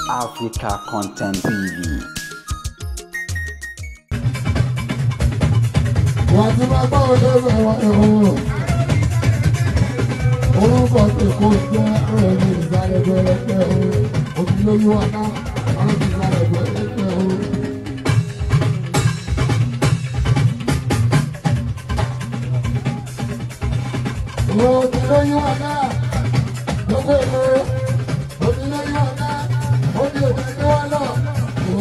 Africa Content TV. Wọ́n ti máa gbọ́ òde ẹ̀wọ̀n ẹ̀wọ̀n. Orúkọ tí kò jẹ́ ẹ̀rọ ìsàlẹ̀ gbẹ̀rẹ̀gbẹ̀ o. Òbí lóyún ọ̀tá, ọ̀rọ̀ ìsàlẹ̀ gbẹ̀rẹ̀gbẹ̀ o. Òbí lóyún ọ̀tá, gbogbo èkó. Òbí lóyún ọ̀tá, òbí òbí tó wà lọ.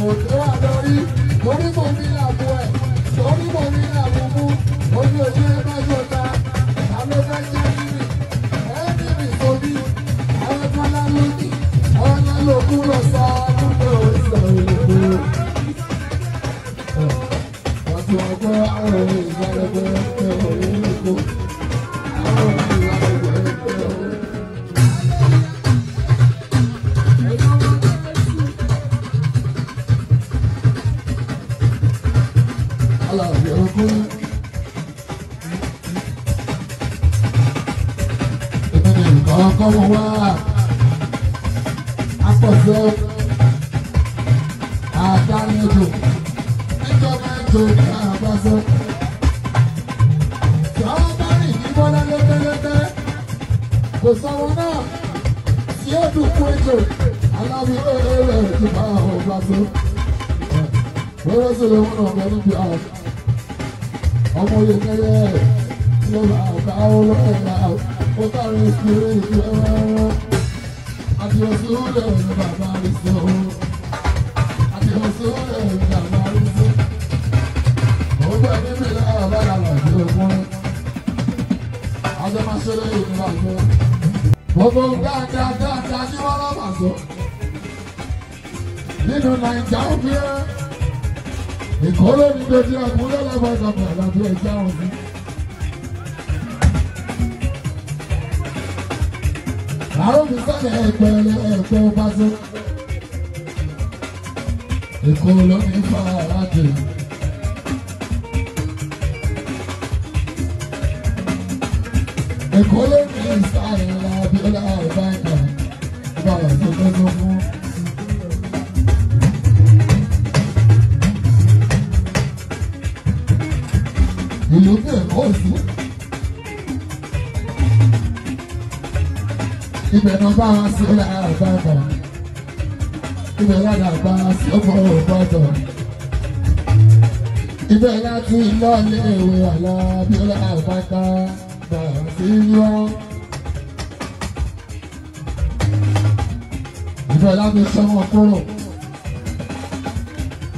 Òbí wà lórí, torí kò ní àbú ẹ̀. Torí kò ní àbú mú, òbí òbí ẹ bá ṣọ̀tá. Ta ló fẹ́ jẹ́ nínú? Kọ́mọ wá apọ̀jọ́ àdánilò níjọba ètò àbáṣọ. Sọ́wọ́n bá rìn ní bọ́lá lẹ́tẹ́lẹ́tẹ́ kò sọ́wọ́n náà tí ó dùn fún ètò aláwí ẹ̀rọ ti bá àwọn ọ̀gbàṣọ. Wẹ́rẹ́ sì lè wọ́n náà bẹ níbi àwọn ọmọ oyè kẹyẹ ló bá bá ọlọ́ọ̀gá ó kárí ìṣeré ìṣeré àti òṣùlẹ̀ ní bàbá rí sọ àti òṣùlẹ̀ ní bàbá rí sọ. Ó gbẹ níbi lára bàbá àti òkun àjọ máa ṣeré ìlú àjọ. Gbogbo dáadáa dáadáa ní wọ́n lọ́ba sọ. Nínú Nàìjíríà ó fi ẹ́ ìkóló ní dojú ẹkún lọ́lọ́bàá ìjọba àlàbí ẹ̀já òfin. Àwọn ìsàlẹ̀ ẹ̀pẹ̀lẹ̀ ẹ̀pẹ̀ ọbaṣẹ́. Èkó ló ní fàájì. Èkó ló ní ìsàlẹ̀ Abíọ́lá Ọ̀báìkà. Báwo ṣe tọ́jú fún? Ìlú bí Èkó sí. Ibẹ̀ náà bá wá sí àbàbà. Ibẹ̀ ládàá bá sí ọkọ̀ òbàdàn. Ibẹ̀ láti lọ́ọ̀lẹ́ ìwé Àlàbíọ́lá àbáká bá sí wá. Ibẹ̀ láti sọmọ kúrò.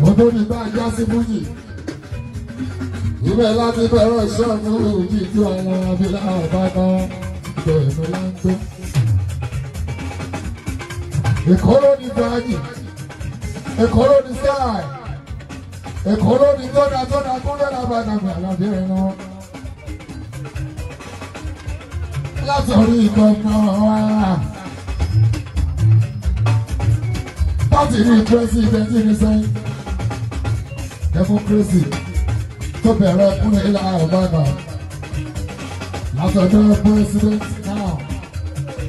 Odó ní bá já sí fújì. Ibẹ̀ láti bẹ̀rẹ̀ sọ́ọ̀mù òjì tí Àlàbíọ́lá àbáká bẹ̀rẹ̀ ló ń gbé. Èkó ló ní fàájì, Èkó ló ní sáì, Èkó ló ní tọ́da tọ́da kúndé lábàdàgbà lábẹ́rẹ́ náà. Látọ̀rí gómìnà wa, láti rí pírẹ́sìdẹ̀ntì ní sẹ́yìn, democracy tó bẹ̀rẹ̀ kúnlẹ̀ ilẹ̀ àbága. Látọ̀dọ̀ pírẹ́sìdẹ̀ntì náà,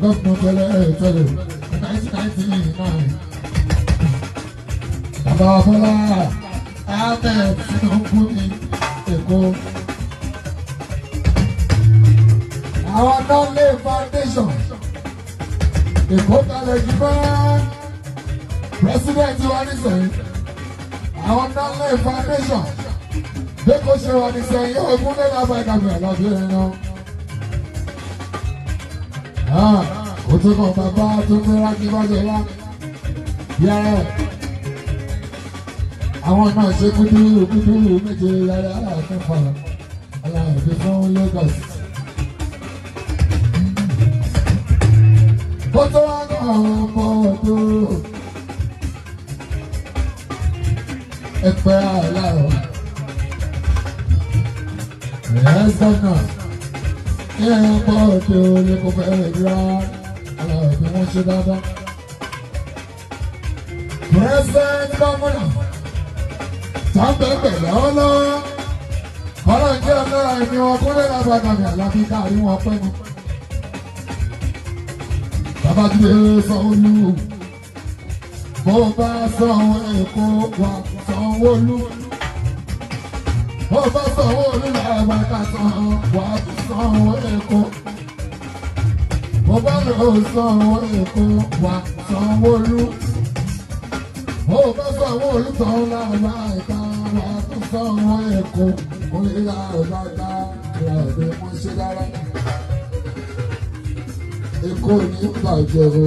gómìnà tẹ́lẹ̀ tẹ́lẹ̀. 1999. Bàbá Bọ́lá Ahmed Tinubu ní Èkó. Àwọn Nọ́lé Foundation Èkó kalẹ̀ jù bá President wa nísìnyí. Àwọn Nọ́lé Foundation Bẹ́kọ̀ ṣe wà nísìnyí ogún lẹ́la bá ìdàgbà lábẹ́ ẹ̀ náà. Òtún bàbá tó ń gbéra kí bá jẹ lá yára àwọn náà ṣe kúdúrú kúdúrú méje lára aláàfin aláàfin fún Lagos. Kó tó wá náà mọ ọdún ẹ̀pẹ́ aláàrọ̀ ẹ̀ sọ́nà ẹ̀ mọ ọdún lẹ́kọ̀ọ́ fẹ́rẹ̀ rírá. Wọ́n ṣe dáadáa. President Gómìnà tàbẹ̀bẹ̀ lọ́wọ́lọ́wọ́. Kọ́lá ń jẹ́ ọlọ́ra ẹ̀mí wọn kúnlẹ̀ lábàdàmì àlàbí káàrí wọn pẹ́ ni. Babájídé Sanwó-Olú. Bó bá sanwó Èkó wá Sanwó-Olú. Bó bá sanwó Olú làbàkà san wá sanwó Èkó. Bó bá lọ sanwó Èkó wá Sanwó-Olú. Bó bá sanwó Olú tán làbàkà wá tún sanwó Èkó. Orí làbàkà làbẹ̀ wọ́n ṣe dára. Èkó ní bàjẹ́ o.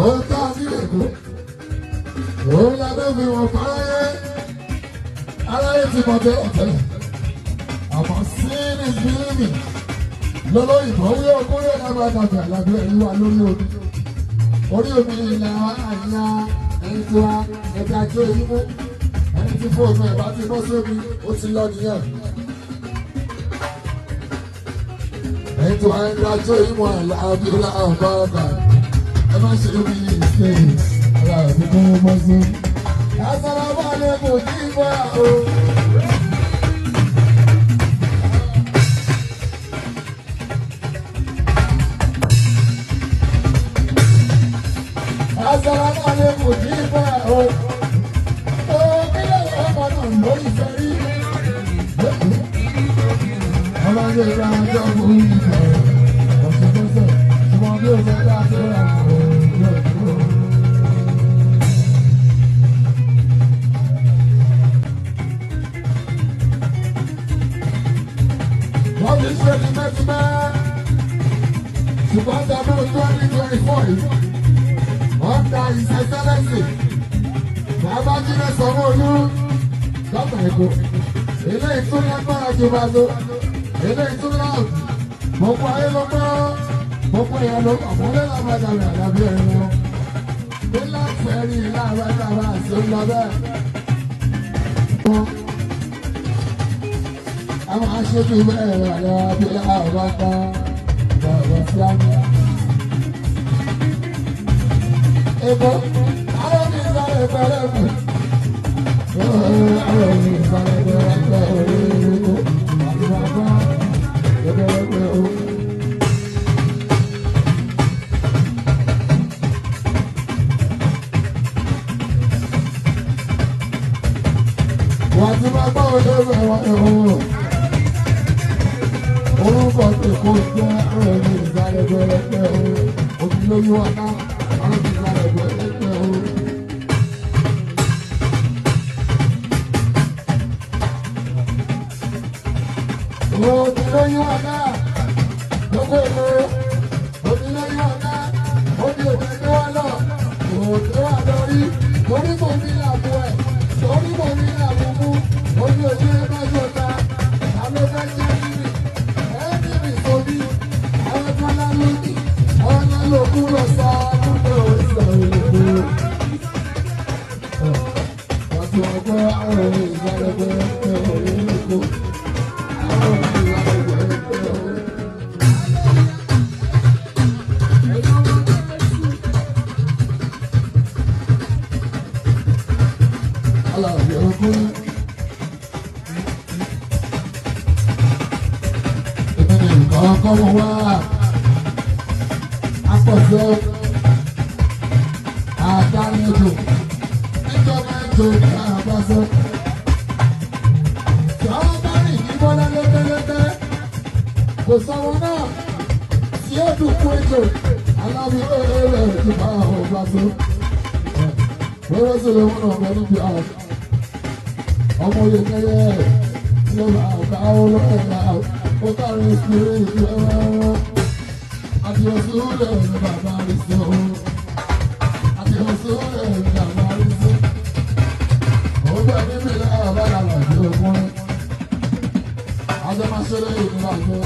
Ó tá ní Èkó. Òun lábẹ́ fi wọ́n fáyé. Aráyé ti mọ̀ tẹ́lẹ̀ tẹ́lẹ̀. Àmọ́ sí ní fílímì. Lọ́lọ́yìnbó wí ọkùnrin lábàá tàbí àlàbí ẹ̀rí wa lórí omi. Orí omi ìlà àyà ẹni tí wa ẹja jó eyín mú. Ẹni tí fóònù ẹ̀ bá ti bọ́ sómi, ó ti lọ nìyẹn. Ẹni tí wa ẹja jó eyín mú àlàbí làbàbà. Ẹ má ṣe bí ìṣe aláàbí tó bọ́ sómi. Assalamu alaikum jíbọ̀ o. Assalamu alaikum jíbọ̀ o. Ó kílẹ̀ ọmọ náà lórí fẹ́rí. Ọlọ́dẹ ìlà ọjọ́ fún ìfẹ́. Ọ̀sẹ̀ tọ́sẹ̀, ṣùgbọ́n bí ó fẹ́ dá sí àwọn òṣèlú. Wọ́n ti ṣe ní mẹ́tìmẹ́. Ṣùgbọ́n tàbí 2024 yìí, wọ́n ta ìṣẹ́sẹ́lẹ́sì. Babájídé Sanwó-Olú, gómìnà Èkó. Eléyìí tún lágbára ju bàtò. Eléyìí tún láàbù. Gbogbo ayé ló gbọ́. Gbogbo èèyàn ló mọ̀. Mọ́lẹ́ làbàdà rẹ̀ àdàbí ẹ̀rín wọn. Ilé fẹ́rí làbàdà rẹ̀ àti ń lọ bẹ́ẹ̀. Àwọn aṣojú bẹ́ẹ̀ rẹ̀ àdàbí àbáta bàbá sílámù. Èkó, àwọn mi sáré pẹ̀lẹ́ kù. Àwọn mi sáré pẹ̀lẹ́ pẹ̀lẹ́ àti bàbá pẹ̀lẹ́ pẹ̀lẹ́. Wọ́n ti máa gbọ́ òde bẹ̀rẹ̀ ẹ̀hún. Orúkọ Èkó jẹ́ ọ̀rọ̀ mi ìsàlẹ̀ bẹ̀rẹ̀ pẹ̀lú. Òbí lóyún wa ká ọ̀rọ̀ mi ìsàlẹ̀ bẹ̀rẹ̀ pẹ̀lú. Òbí lóyún wa ká gbogbo Èkó. Òbí lóyún wa ká òbí òbí tó wà lọ. Òbí wà lórí. Torí kò ní àbú ẹ̀. Torí kò ní àbùkù. Òbí òbí ẹ bá jọta. Àlọ́ fẹ́ jẹ́ nínú. Kọ́ wá apọ̀jọ́ àdánilò níjọba ètò àbáṣọ. Sọ́wọ́n bá rìn ní Bọ́lá lẹ́tẹ́lẹ́tẹ́ kò sọ́wọ́n náà tí ó dùn kú ètò aláwí ẹ̀rẹ̀ ti bá ọba sọ. Wẹ́rẹ́ sì lè wọ́n ọ̀gbẹ́ níbi àwọn ọmọ oyè kẹyẹ ló bá ọ̀gá olóyè náà. Ó kárí spirit wẹ́wẹ́wẹ́. Àti òṣùlẹ̀ ní bàbá rí sí o. Àti òṣùlẹ̀ ní bàbá rí sí. Ó bẹ̀ níbi náà bá dàgbà sí ọkùnrin. Àjọ máa ṣeré ìlú àjọ.